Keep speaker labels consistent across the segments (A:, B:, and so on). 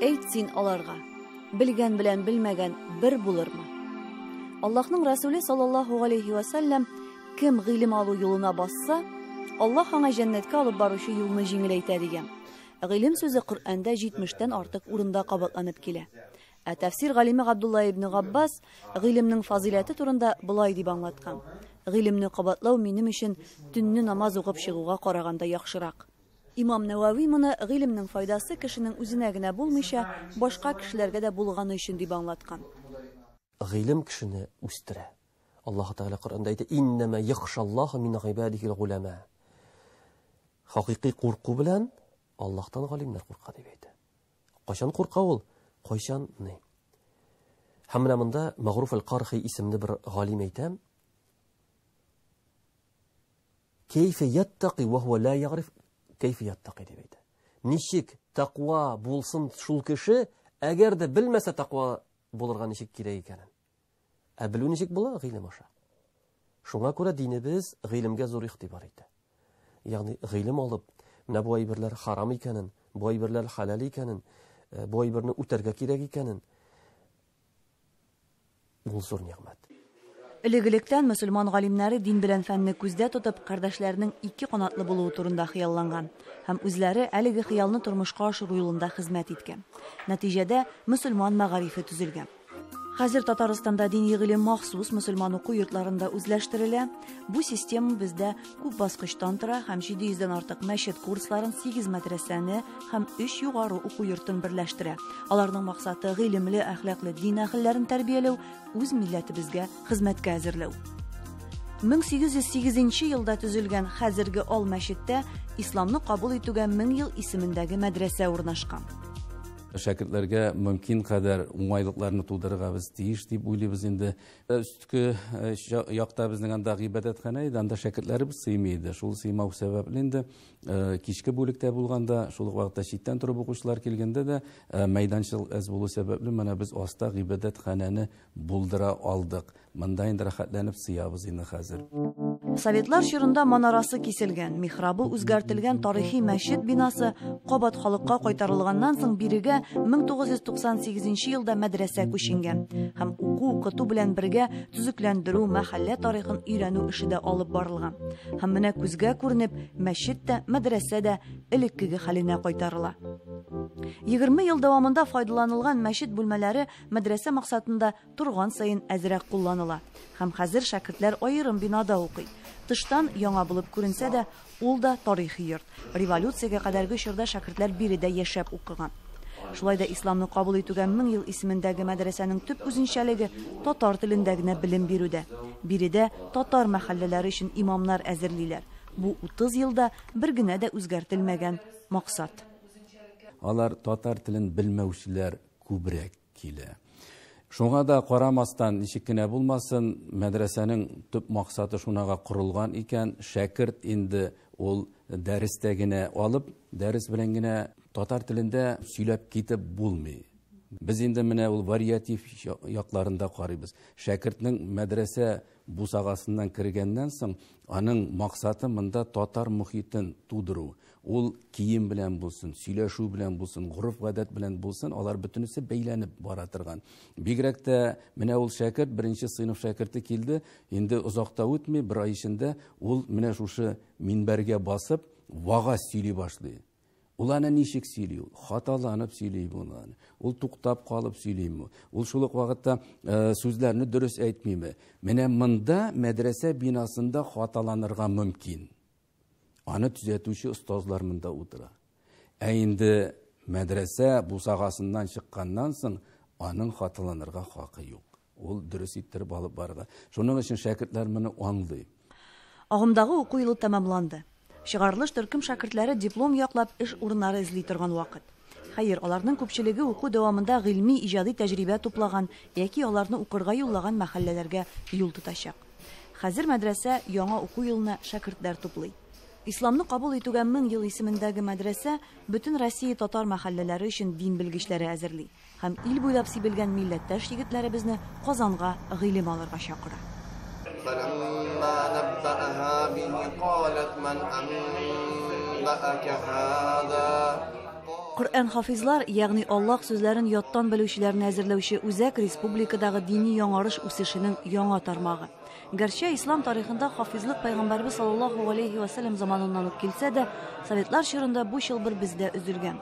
A: Әйт син аларга, белгән белән белмәгән бер булырмы? Аллаһның Расуле саллаллаһу галәйһи вә сәлләм кем гыйлем алу юлына басса, Аллаһ аңа җәннәткә алып баручы юлны җиңеләйтә дигән. Гыйлем сүзе Коръәндә 70тән артык урында кабатланып килә. Ә тәфсир галиме Габдулла ибн Габбас гыйлемнең фазыйләте турында болай дип аңлаткан: Гыйлемне кабатлау минем өчен төнне намаз укып чыгуга караганда яхшырак. Имам Нәвәви моны гыйлемнең файдасы кешенең үзенә генә булмыйча, башка кешеләргә дә булганы өчен дип аңлаткан.
B: Гыйлем кешене үстерә. Аллаһ Тәгалә Коръәндә әйтә: "Иннәмә яхшаллаһу мин гыйбадихил голәмә". Хакыйкый курку белән Аллаһтан галимнәр курка дип әйтә. Кайчан курка ул? Кайчан ни? Һәм менә монда Магруф аль-Кархи исемле бер галим әйтә: "Кәйфә яттаки ва хуа ла ягриф кәйфә яттаки" дип әйтә. Ничек тәкъва булсын шул кеше, әгәр дә белмәсә тәкъва булырга ничек кирәк икәнен. Ә белү ничек була? Гыйлем аша. Шуңа күрә динебез гыйлемгә зур игътибар итә. Ягъни гыйлем алып, менә бу әйберләр харам икәнен, бу әйберләр хәләл икәнен, бу әйберне үтәргә кирәк икәнен, ул зур нигъмәт.
A: Элек-электән мөселман галимнәре дин белән фәнне күздә тотып, кардәшләренең ике канатлы булуы турында хыялланган һәм үзләре әлеге хыялны тормышка ашыру юлында хезмәт иткән. Нәтиҗәдә мөселман мәгарифе төзелгән. Хәзер Татарстанда дини гыйлем махсус мөселман уку йортларында үзләштерелә. Бу система бездә күп баскычтан тора һәм 700дән артык мәчет курсларын, 8 мәдрәсәне һәм 3 югары уку йортын берләштерә. Аларның максаты гыйлемле, әхлаклы дин әһелләрен тәрбияләү, үз милләтебезгә хезмәткә әзерләү. 1808 елда төзелгән хәзерге Ал мәчеттә исламны кабул итүгә 1000 ел исемендәге мәдрәсә урнашкан.
C: Шәкертләргә мөмкин кадәр уңайлыкларны тудырырга без тиеш дип уйлыйбыз инде. Өстке якта безнең анда гыйбадәтханә иде, анда шәкертләребез сыймый иде. Шул сыймау сәбәпле инде кичке бүлектә булганда, шул ук вакытта читтән торып укучылар килгәндә дә мәйданчык әз булу сәбәпле менә без аста гыйбадәтханәне булдыра алдык. Монда инде рәхәтләнеп сыябыз инде хәзер.
A: Советлар чорында манарасы киселгән, михрабы үзгәртелгән тарихи мәчет бинасы кабат халыкка кайтарылганнан соң бирегә 1998 елда мәдрәсә күченгән һәм уку укыту белән бергә төзекләндерү, мәхәллә тарихын өйрәнү эше дә алып барылган. Һәм менә күзгә күренеп мәчет тә, мәдрәсә дә элеккеге хәленә кайтарыла. 20 ел дәвамында файдаланылган мәчет бүлмәләре мәдрәсә максатында торган саен әзрәк кулланыла. Һәм хәзер шәкертләр аерым бинада укый. Тыштан яңа булып күренсә дә, ул да тарихи йорт. Революциягә кадәрге чорда шәкертләр биредә яшәп укыган. Шулай да исламны кабул итүгә 1000 ел исемендәге мәдрәсәнең төп үзенчәлеге татар телендә генә белем бирүдә. Биредә татар мәхәлләләре өчен имамнар әзерлиләр. Бу 30 елда бер генә дә үзгәртелмәгән максат.
C: Алар татар телен белмәүчеләр күбрәк килә. Шуңа да карамастан, ничек кенә булмасын, мәдрәсәнең төп максаты шунага корылган икән, шәкерт инде ул дәрестә генә алып, дәрес белән генә татар телендә сөйләп китеп булмый. Без инде менә ул вариатив якларында карыйбыз. Шәкертнең мәдрәсә бусагасыннан кергәннән соң, аның максаты монда татар мохитен тудыру. Ул кием белән булсын, сөйләшү белән булсын, гореф-гадәт белән булсын, алар бөтенесе бәйләнеп бара торган. Бигрәк тә менә ул шәкерт, беренче сыйныф шәкерте килде, инде озак та үтми, бер ай эчендә ул менә шушы минбәргә басып, вагаз сөйли башлый. Ул аны ничек сөйли? Ул хаталанып сөйли моны. Ул туктап калып сөйлиме? Ул шул ук вакытта сүзләрне дөрес әйтмиме? Менә монда мәдрәсә бинасында хаталанырга мөмкин. Аны төзәтүче остазлар монда утыра. Ә инде мәдрәсә бусагасыннан чыкканнан соң аның хаталанырга хакы юк. Ул дөрес иттереп алып барырга. Шуның өчен шәкертләр моны аңлый.
A: Агымдагы уку елы тәмамланды. Чыгарылыш төркем шәкертләре диплом яклап эш урыннары эзли торган вакыт. Хәер, аларның күпчелеге уку дәвамында гыйльми иҗади тәҗрибә туплаган яки аларны укырга юллаган мәхәлләләргә юл тотачак. Хәзер мәдрәсә яңа уку елына шәкертләр туплый. Исламны кабул итүгә 1000 ел исемендәге мәдрәсә бөтен Россия татар мәхәлләләре өчен дин белгечләре әзерли һәм ил буйлап сибелгән милләттәш егетләребезне Казанга гыйлем алырга чакыра.
D: فلما نبأها به قالت من أنبأك هذا؟
A: Коръән хафизлар, ягъни Аллаһ сүзләрен яттан белүчеләрне әзерләүче үзәк республикадагы дини яңарыш үсешенең яңа тармагы. Гәрчә ислам тарихында хафизлык пәйгамбәрбез саллаллаһу алейһи ва сәлләм заманыннан ук килсә дә, советлар чорында бу чылбыр бездә өзелгән.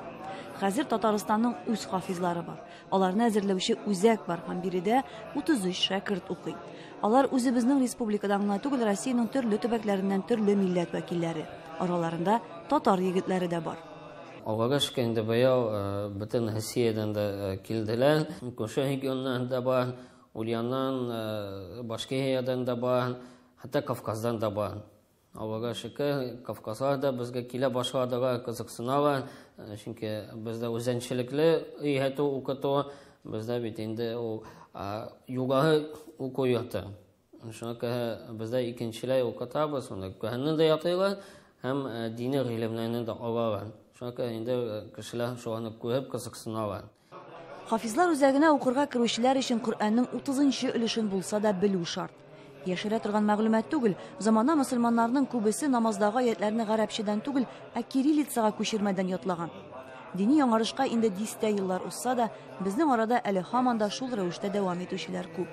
A: Хәзер Татарстанның үз хафизлары бар. Аларны әзерләүче үзәк бар һәм биредә 33 шәкерт укый. Алар үзебезнең республикадан гына түгел, Россиянең төрле төбәкләреннән төрле милләт вәкилләре. Араларында татар егетләре дә бар.
E: Аллага шөкер, инде быел бөтен Россиядән дә килделәр. Күрше регионнан да бар, Ульяннан, Башкириядән дә бар, хәтта Кавказдан да бар. Аллага шөкер, Кавказлар да безгә килә башладылар, кызыксыналар. Чөнки бездә үзенчәлекле өйрәтү, укыту, бездә бит инде ул югары уку йорты. Шуңа күрә бездә икенчеләй укытабыз, шунда Коръәнне дә ятыйлар һәм дини гыйлемнәрне дә алалар. Шуңа күрә инде кешеләр шуларны күреп кызыксыналар.
A: Хафизлар үзәгенә укырга керүчеләр өчен Коръәннең 30 өлешен булса да белү шарт. Яшерә торган мәгълүмат түгел, замана мөселманнарының күбесе намаздагы аятларны гарәпчәдән түгел, ә кириллицага күчермәдән ятлаган. Дини яңарышка инде дистә еллар узса да, безнең арада әле һаман да шул рәвештә дәвам итүчеләр күп.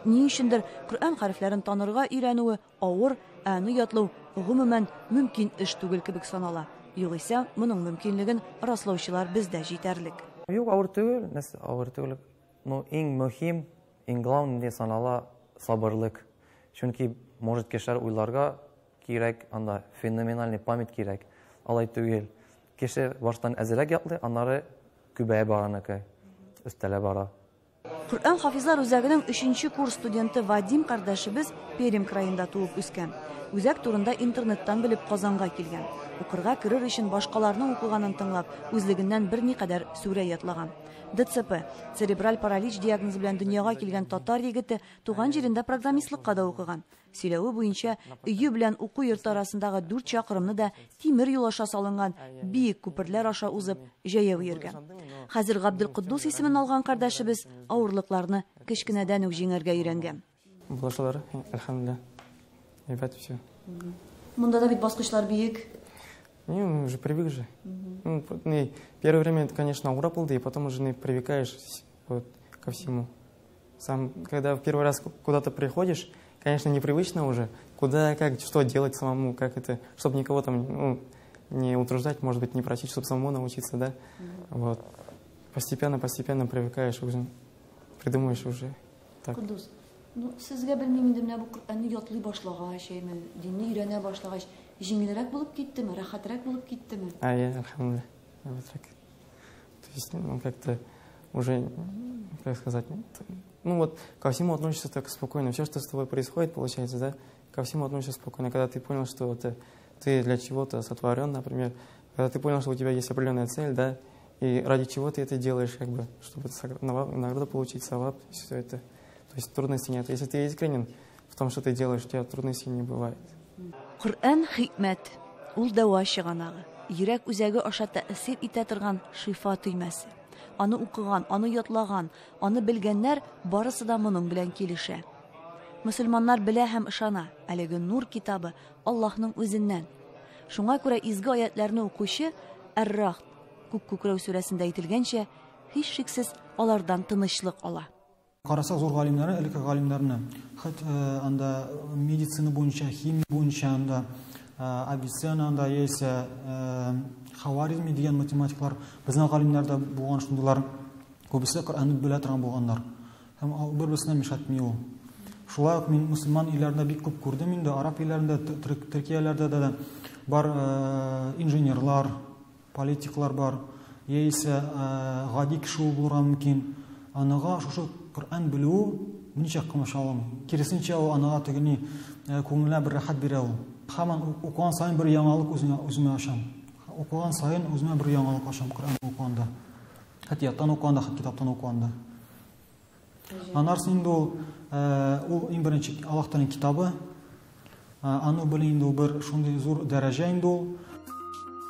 A: Ни өчендер Коръән хәрефләрен танырга өйрәнүе авыр, ә аны ятлау гомумән мөмкин эш түгел кебек санала. Югыйсә, моның мөмкинлеген раслаучылар бездә җитәрлек.
F: Юк, авыр түгел, нәрсә авыр түгел. Но иң мөһим, иң главный санала сабырлык. Чөнки может кешеләр уйларга кирәк, анда феноменальный память кирәк. Алай түгел. Кеше баштан әзерәк ятлый, аннары күбәя бара аныкы, өстәлә бара.
A: Коръән хафизлар үзәгенең 3нче курс студенты Вадим кардәшебез Пермь краенда туып үскән. Үзәк турында интернеттан белеп Казанга килгән. Укырга керер өчен башкаларның укыганын тыңлап, үзлегеннән берникадәр сүрә ятлаган. ДЦП, церебраль паралич диагнозы белән дөньяга килгән татар егете туган җирендә программистлыкка да укыган. Сөйләве буенча өе белән уку йорты арасындагы 4 чакрымны да тимер юл аша салынган биек күперләр аша узып җәяү йөргән. Хәзер Габделкуддус исемен алган кардәшебез авырлыкларны кечкенәдән үк җиңәргә өйрәнгән.
G: Булашалар, әлхәмдүлилләһ. Әйбәт все.
A: Монда да бит баскычлар биек.
G: Не, ну, уже привык же. Ну, не, первое время это, конечно, авыр булды, и потом уже не привыкаешь вот, ко всему. Сам, когда в первый раз куда-то приходишь, конечно, непривычно уже, куда, как, что делать самому, как это, чтобы никого там, ну, не утруждать, может быть, не просить, чтобы самому научиться, да. Вот. Постепенно, постепенно привыкаешь уже, придумаешь уже. Так.
A: Куддус, ну, сезгә белмим инде, менә бу Коръәнне ятлый башлагач, әйме, динне өйрәнә башлагач, җиңелрәк булып киттеме, рәхәтрәк булып киттеме?
G: Әйе, әлхәмдүлилләһ, рәхәтрәк. То есть, ну, как-то уже, как сказать, ну вот, ко всему относишься так спокойно. Все, что с тобой происходит, получается, да, ко всему относишься спокойно. Когда ты понял, что вот, ты для чего-то сотворен, например, когда ты понял, что у тебя есть определенная цель, да, и ради чего ты это делаешь, как бы, чтобы награду получить, саваб, все это. То есть трудностей нет. Если ты искренен в том, что ты делаешь, у тебя трудностей не бывает.
A: Коръән хикмәт, ул дәва чыганагы, йөрәк үзәге аша тәэсир итә торган шифа төймәсе. Аны укыган, аны ятлаган, аны белгәннәр барысы да моның белән килешә. Мөселманнар белә һәм ышана, әлеге нур китабы Аллаһның үзеннән. Шуңа күрә изге аятларны укучы Әр-Рахд, күк күкрәү сүрәсендә әйтелгәнчә, һичшиксез алардан тынычлык ала.
H: Карасак зур галимнәрне, элекке галимнәрне, хәт анда медицина буенча, химия буенча анда, Авиценна анда яисә Хаваризми дигән математиклар, безнең галимнәр дә булган шундыйлар, күбесе Коръәнне белә торган булганнар. Һәм бер-берсенә мешать ул. Шулай ук мин мөселман илләрендә бик күп күрдем инде, араб илләрендә, Төркияләрдә дә бар инженерлар, политиклар бар, яисә гади кеше булырга мөмкин. Анага шушы Коръән белү ничек комачауламый. Киресенчә, ул анага тегене күңеленә бер рәхәт бирә ул. Һаман укыган саен бер яңалык үземә ачам. Укыган саен үземә бер яңалык ачам Коръән укыганда. Хәтта яттан укыганда, хәтта китаптан укыганда. Анарсын инде ул иң беренче Аллаһ Тәгаләнең китабы. Аны белү инде ул бер шундый зур дәрәҗә инде ул.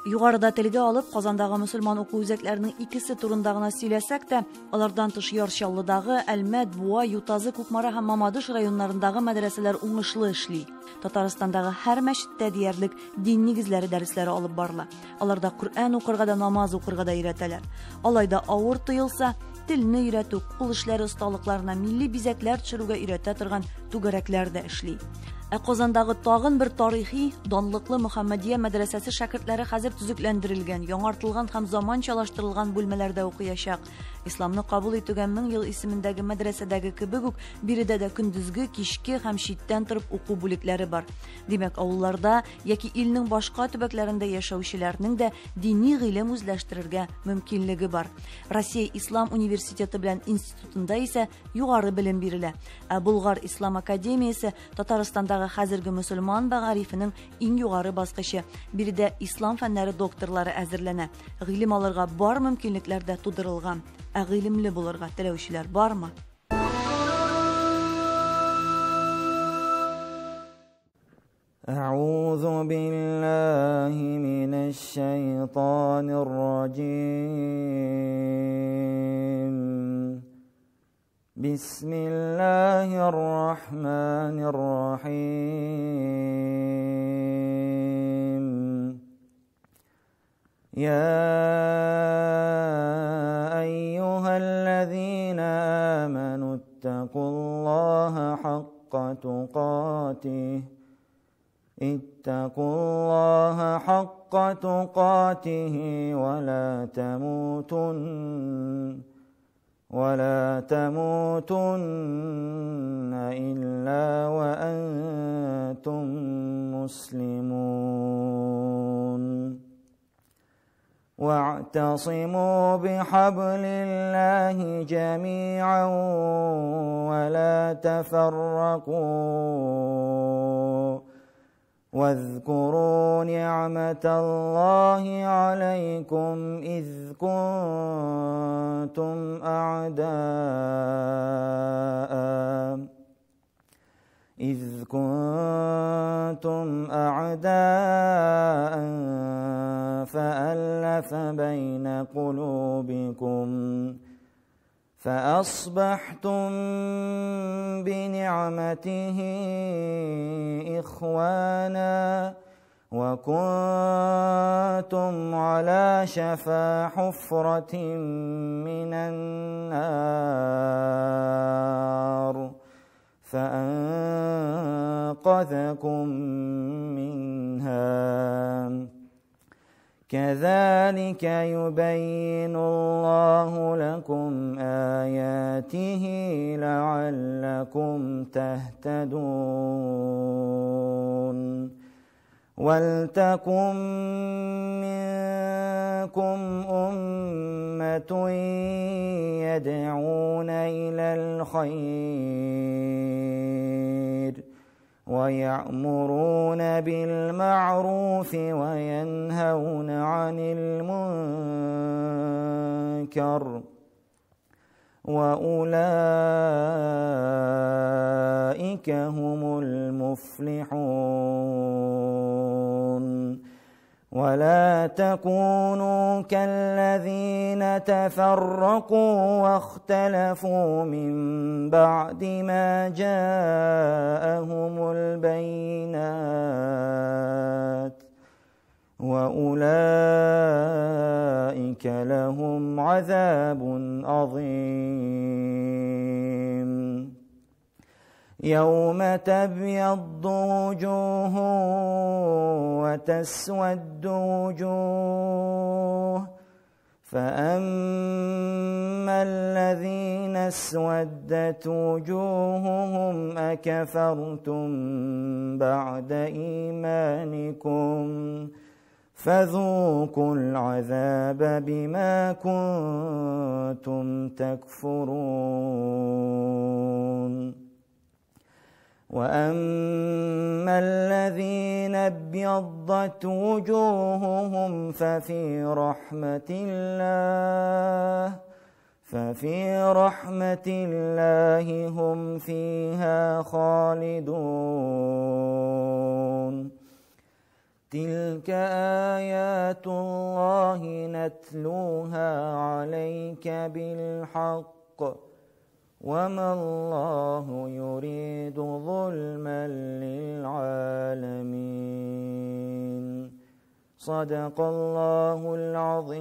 A: Югарыда телгә алып, Казандагы мөселман уку үзәкләренең икесе турында гына сөйләсәк тә, алардан тыш Яр Чаллыдагы, Әлмәт, Буа, Ютазы, Кукмара һәм Мамадыш районнарындагы мәдрәсәләр уңышлы эшли. Татарстандагы һәр мәчеттә диярлек дин нигезләре дәресләре алып барыла. Аларда Коръән укырга да, намаз укырга да өйрәтәләр. Алай да авыр тоелса, телне өйрәтү, кул эшләре осталыкларына, милли бизәкләр төшерүгә өйрәтә торган түгәрәкләр дә эшли. Ә Казандагы тагын бер тарихи, данлыклы Мөхәммәдия мәдрәсәсе шәкертләре хәзер төзекләндерелгән, яңартылган һәм заманчалаштырылган бүлмәләрдә укыячак. Исламны кабул итүгә 1000 ел исемендәге мәдрәсәдәге кебек үк, биредә дә көндезге, кичке һәм читтән торып уку бүлекләре бар. Димәк, авылларда яки илнең башка төбәкләрендә яшәүчеләрнең дә дини гыйлем үзләштерергә мөмкинлеге бар. Россия Ислам университеты белән институтында исә югары белем бирелә. Ә Болгар Ислам академиясе Татарстандагы хәзерге мөселман мәгарифенең иң югары баскычы. Биредә ислам фәннәре докторлары әзерләнә. Гыйлем алырга бар мөмкинлекләр дә тудырылган. Ә гыйлемле булырга теләүчеләр бармы?
D: أعوذ بالله من الشيطان الرجيم. بسم الله الرحمن الرحيم. يا أيها الذين آمنوا اتقوا الله حق تقاته اتقوا الله حق تقاته ولا تموتن إلا وأنتم مسلمون. واعتصموا بحبل الله جميعا ولا تفرقوا واذكروا نعمة الله عليكم إذ كنتم أعداء فألف بين قلوبكم فأصبحتم بنعمته إخوانا وكنتم على شفا حفرة من النار فأنقذكم منها. كذلك يبين الله لكم آياته لعلكم تهتدون. ولتكن منكم أمة يدعون إلى الخير ويأمرون بالمعروف وينهون عن المنكر وأولئك هم المفلحون. ولا تكونوا كالذين تفرقوا واختلفوا من بعد ما جاءهم البينات وأولئك لهم عذاب عظيم. يوم تبيض وجوه وتسود وجوه فأما الذين اسودت وجوههم أكفرتم بعد إيمانكم فذوقوا العذاب بما كنتم تكفرون. وأما الذين ابيضت وجوههم ففي رحمة الله هم فيها خالدون. تلك آيات الله نتلوها عليك بالحق وما الله يريد ظلما للعالمين. صدق الله العظيم.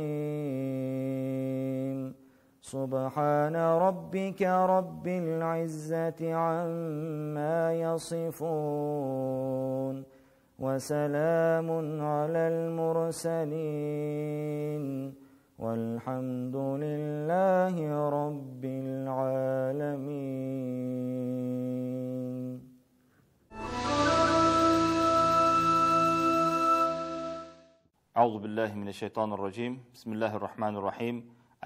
D: سبحان ربك رب العزة عما يصفون وسلام على المرسلين والحمد لله رب العالمين.
I: أعوذ بالله من الشيطان الرجيم. بسم الله الرحمن الرحيم.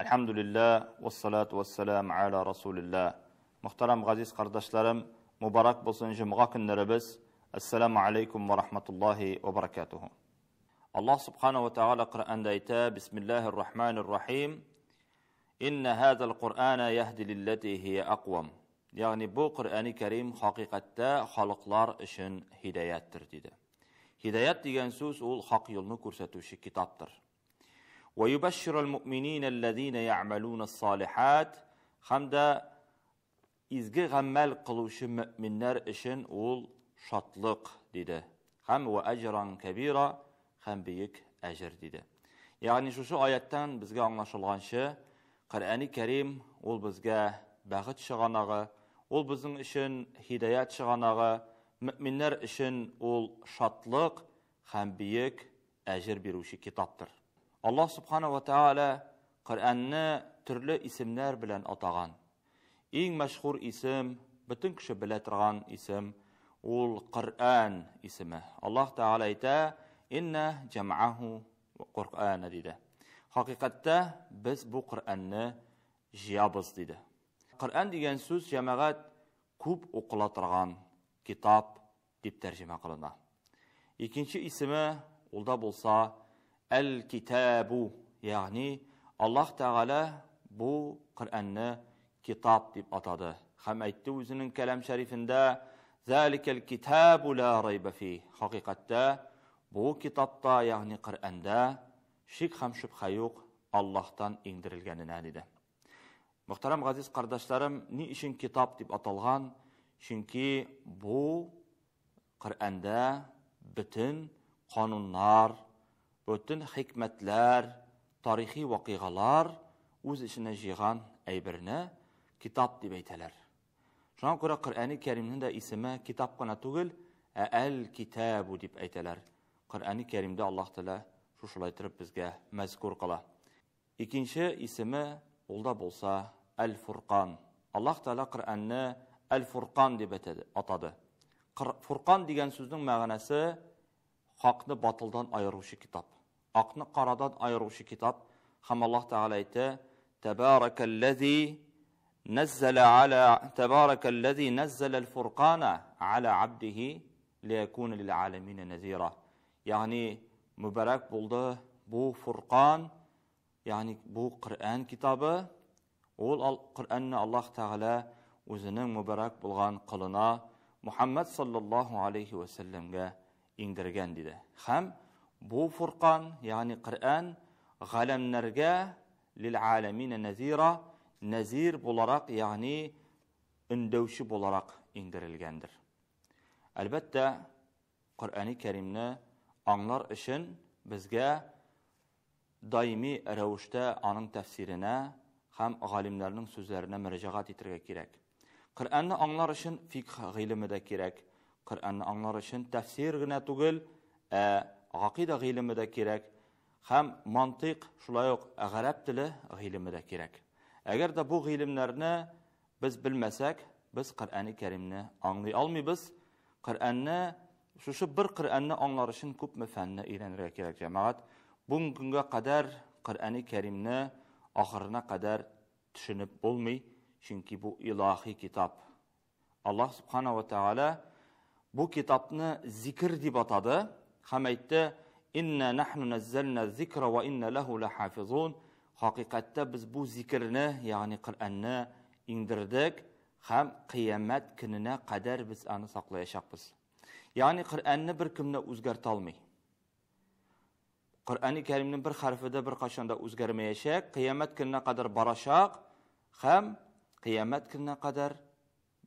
I: الحمد لله والصلاة والسلام على رسول الله. Muhterem aziz kardeşlerim, mübarek olsun cuma günlerimiz. Esselamu aleyküm ve rahmetullahi ve berekatuhu. Allah subhanahu ve teala Kur'an'da ayta, Bismillahirrahmanirrahim. İnne hâzel Kur'âne yehdi lilleti hiye akvam. Yani bu Kur'an-ı Kerim hakikatte halklar için hidayettir dedi. Hidayet degan so'z ul haq yo'lni ko'rsatuvchi kitobdir. Ve yubashshirul mu'minina ya'maluna salihat hamda izgi amal qiluvchi mu'minlar uchun ul şatlık dedi. Hem ve ecran kebira hem büyük ecir dedi. Yani şu ayetten bizge anlaşılgan şey, Kur'an-ı Kerim ol bizge baxit çıganağı, ol bizim için hidayet çıganağı, müminler için ol şatlık hem büyük ecir beruvchi kitaptır. Allah subhanahu ve teala Kur'an'ı türlü isimler bilen atagan. En meşhur isim, bütün kişi bile turgan isim ul Kur'an ismi. Allah Teala ayta, inna jam'ahu Kur'an dedi. Hakikatte biz bu Kur'an'ı jiyabız dedi. Kur'an degan so'z jamoat ko'p o'qila turgan kitob deb tarjima qilinadi. Ikkinchi ismi ulda bo'lsa El-Kitabu, ya'ni Alloh Taolo bu Kur'anni kitob deb atadi. Ham aytdi o'zining kalam sharifida, Zalikal kitabu la rayba fih. Haqiqatda bu kitobda, ya'ni Qur'onda shak ham shubha yo'q, Allohdan indirilganini dedi. Muhtaram aziz qardaşlarım, ne uchun kitob deb atalgan? Chunki bu Qur'onda butun qonunlar, butun hikmatlar, tarixiy voqealar o'z ichine yig'gan aybirni kitob deb aytalar. Şuna göre Kur'an-ı Kerim'in de ismi kitapkana tugul, El-Kitabu deb aytalar. Kur'an-ı Kerim'de Allah Teala şu şulaytırıp bizge mezkur qila. İkinci ismi olda bolsa El-Furqan. Allah Teala Kur'an'ı El-Furqan deb atadı. Furqan degan so'zning ma'nosi haqni batıldan ayıruvchi kitob. Aqni qaradan ayıruvchi kitob. Ham Allah Teala aytdi: Tebarakallazi نزل على تبارك الذي نزل الفرقان على عبده ليكون للعالمين نذيرا. Yani mübarek buldu bu Furqan, yani bu Kur'an kitabı. Ol Kur'an'ı Allah Teala o'zining mübarek bulgan qilina Muhammed sallallahu aleyhi ve sellem'e indirgan dedi. Hem bu Furqan, yani Kur'an g'alamlarga lil alamin nazira, nazir bo'larak, ya'ni undovchi bo'larak indirilgandir. Albatta Qur'oni Karimni anglar uchun bizga doimiy ravishda aning tafsirina ham olimlarning so'zlarina murojaat etishga kerak. Qur'onni anglar uchun fiqh ilmi da kerak. Qur'onni anglar uchun tafsirgina tugul, aqida ilmi da kerak, ham mantiq, shulay uq arab tili ilmi da kerak. Agarda bu ilmlarni biz bilmasak, biz Qur'oni Karimni anglay olmaymiz. Qur'onni shu bir Qur'onni anglar uchun ko'pmi fanni o'rganishga kerak jamoat. Bugungi kunga qadar Qur'oni Karimni oxirina qadar tushunib bo'lmay, chunki bu ilohiy kitob. Alloh subhanahu va taolo bu kitobni zikr deb atadi. Ham aytdi: "Inna nahnu nazzalna zikra va inna lahu lahafizun." Haqiqatda biz bu zikrni, ya'ni Qur'onni indirdik, ham qiyomat kunina qadar biz uni saqlayacakmiz. Ya'ni Qur'onni bir kimni o'zgarta olmay. Коръәни Кәримнең бер хәрефе дә беркайчан да үзгәрмәячәк, кыямәт көненә кадәр барачак һәм кыямәт көненә кадәр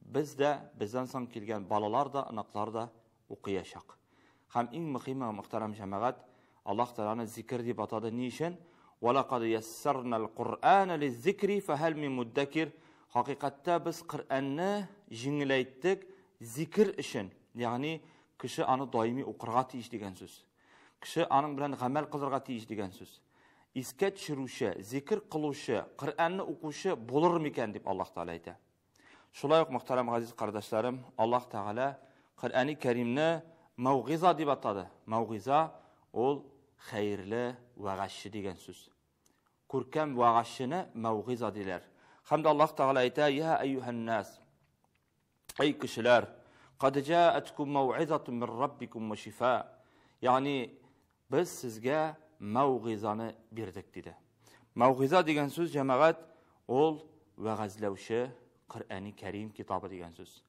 I: без дә, бездән соң килгән балалар да, оныклар да укыячак. Һәм иң мөһиме, мөхтәрәм җәмәгать, Аллаһ Тәгаләне зикер дип атады. Ни өчен? Валакад яссарнал Куръана лиззикри фахал мин муддакир. Хакыйкатьтә без Коръәнне җиңеләйттек зикер өчен. Ягъни кеше аны даими укырга тиеш дигән сүз. Кеше аның белән гамәл кылырга тиеш дигән сүз. Искә төшерүче, зикер кылучы, Коръәнне укучы булыр микән дип Аллаһ Тәгалә әйтә. Шулай ук, мөхтәрәм газиз кардәшләрем, Аллаһ Тәгалә Коръәни Кәримне мәүгыйза дип атады. Мәүгыйза ул хәерле вәгазьче дигән сүз. Күркәм вәгазьчене мәүгыйза диләр. Һәм дә Аллаһ Тәгалә әйтә: "Я әйюһән-нас, әй кешеләр, кад җаәткум мәүгыйзатун мин раббикум ва шифа." Ягъни без сезгә мәүгыйзаны бирдек диде. Мәүгыйза дигән сүз җәмәгать ул вәгазьләүче Коръәни Кәрим китабы дигән сүз.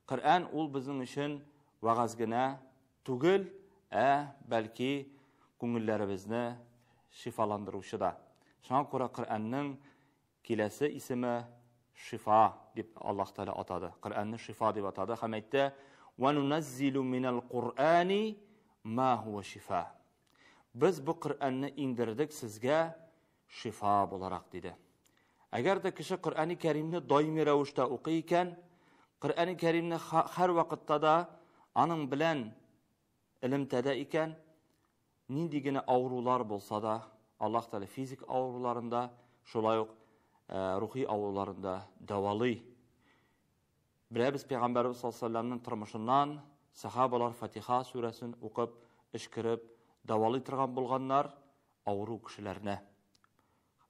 I: Коръән ул безнең өчен вәгазь генә түгел, ә бәлки күңелләребезне шифаландыручы да. Шуңа күрә Коръәннең киләсе исеме шифа дип Аллаһ Тәгалә атады. Коръәнне шифа дип атады һәм әйтте: "Ва нуназзилу минал Куръани ма хуа шифа". Без бу Коръәнне иңдердек сезгә шифа буларак диде. Әгәр дә кеше Коръәни Кәримне даими рәвештә укый икән, Коръәни Кәримне һәр вакытта да аның белән элемтәдә икән, нинди генә авырулар булса да, Аллаһ Тәгалә физик авыруларын да, шулай ук рухи авыруларын да дәвалый. Беләбез, Пәйгамбәрбез саллаллаһу алейһи вәсәлләмнең тормышыннан сахабалар Фатиха сүрәсен укып, өшкереп, дәвалый торган булганнар авыру кешеләрне.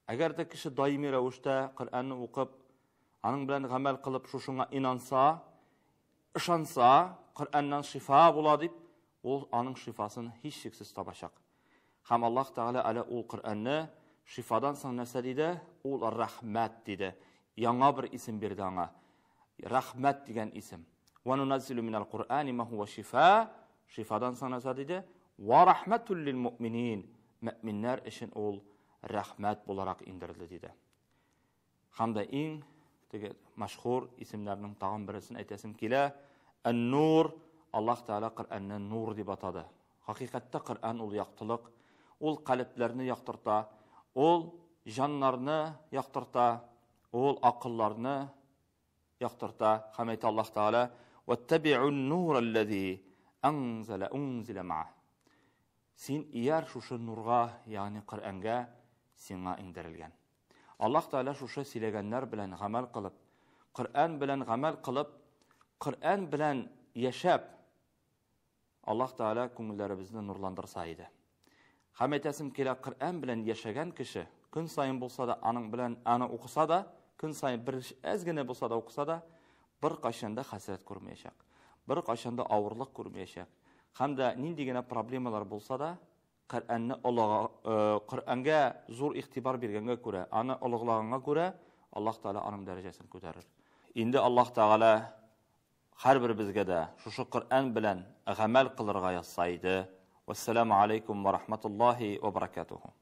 I: Әгәр дә кеше даими рәвештә Коръәнне укып, аның белән гамәл кылып, шушыңа инанса, ышанса, Коръәннән шифа була дип, ул аның шифасын һичшиксез табачак. Һәм Аллаһ Тәгалә әле ул Коръәнне шифадан соң нәрсә диде? Ул рәхмәт диде. Яңа бер исем бирде аңа. Рәхмәт дигән исем. Ва нуназзилу минал Куръани ма хува шифа. Шифадан соң нәрсә диде? Ва рахматул лил муъминин. Мөэминнәр өчен ул рәхмәт буларак иңдерелде диде. Һәм дә иң теге мәшһүр исемнәрнең тагын берсен әйтәсем килә. Ан-Нур, Аллаһ Тәгалә Коръәнне нур дип атады. Хакыйкатьтә Коръән ул яктылык, ул калебләрне яктырта, ул җаннарны яктырта, ул акылларны яктырта. Һәм әйтә Аллаһ Тәгалә: "Ваттаби'ун нур аллази анзала унзила ма'а". Син ияр шушы нурга, ягъни Коръәнгә сиңа иңдерелгән. Аллаһ Тәгалә шушы сөйләгәннәр белән гамәл кылып, Коръән белән гамәл кылып, Коръән белән яшәп, Аллаһ Тәгалә күңелләребезне нурландырса иде. Һәм әйтәсем килә, Коръән белән яшәгән кеше, көн саен булса да аның белән аны укыса да, көн саен бер әз генә булса да укыса да, бер кайчан да хәсрәт күрмәячәк. Бер кайчан да авырлык күрмәячәк. Һәм дә нинди генә проблемалар булса да, Коръәнне олыга, Коръәнгә зур игътибар биргәнгә күрә, аны олыглаганга күрә, Аллаһ Тәгалә аның дәрәҗәсен күтәрер. Инде Аллаһ Тәгалә һәрберебезгә дә шушы Коръән белән гамәл кылырга язса иде. Вассаламу алейкум ва рахматуллахи ва баракатуху.